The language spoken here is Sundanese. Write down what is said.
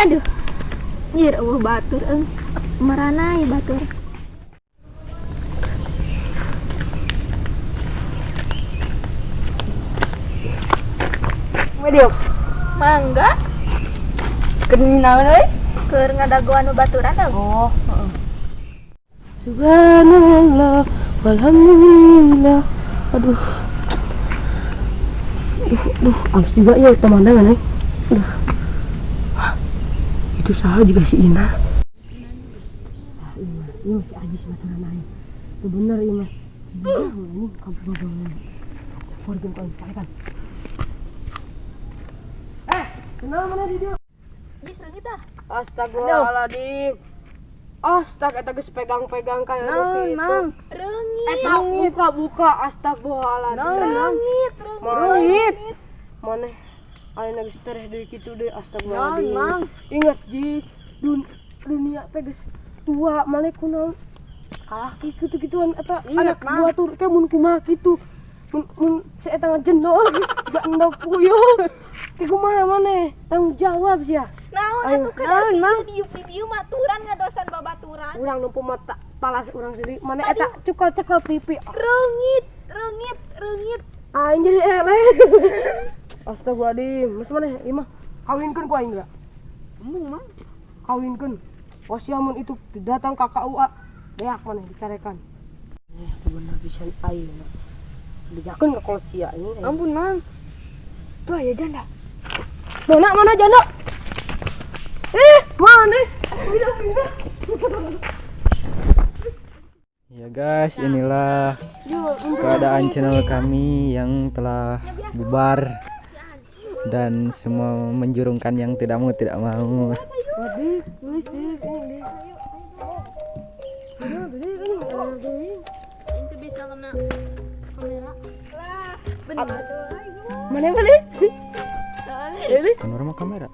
Aduh. Nyir eueuh batur euy. Marana ieu batur. Medium. Mangga. Keur naon euy? Keur ngadagoan baturan euy. Oh, heeh. Subhanallah, walhamdulillah. Aduh. Duh, duh, halus juga ya pemandangan eh. Aduh. Hah, itu saha juga si Ina. Ah, Ina, ini masih ajis baturan aing. Itu bener ieu mah. Ini kampung banget. Forgen kau carikan. Kenal mana di dia? Geus reungit ah. Astagfirullahaladzim. Astaga, eta geus pegang-pegang kayak Naon, gitu. Mang? Reungit. Eta buka-buka astagfirullahaladzim. Naon, Mang? Reungit. Maneh ayeuna geus tereh deui kitu deui astagfirullahaladzim. Naon, Mang? Ingat ji, dunia teh geus tua, maneh kunaon kalaki kitu-kituan eta Ingat, anak Mang. batur teh mun kumaha kitu. Mun si eta ngajendol gak endog puyuh. Ki kumaha maneh? Tanggung jawab sia. Naon Ayo. atuh kada Naon, Mang? di video maturan ngadosan babaturan. Urang nempo mata palas urang sendiri. Maneh eta cukal-cekal pipi. Reungit, reungit, reungit. Aing jadi eleh. Astagfirullahaladzim. Mas maneh ieu mah kawinkeun ku aing geura. Embung, Mang. Kawinkeun. Wasiamun mun itu datang ka KUA. Beak maneh dicarekan. Bener pisan aing. Dijakeun ka kolot sia ini. Ampun, Mang. Tuh aya janda. Mana mana janda? Mana? Pindah, pindah. Ya guys, inilah keadaan channel kami yang telah bubar dan semua menjurungkan yang tidak mau tidak mau. Waduh, tulis di ini. Itu bisa kena kamera. Lah, bener. Mana tulis? Tulis. Panorama kamera.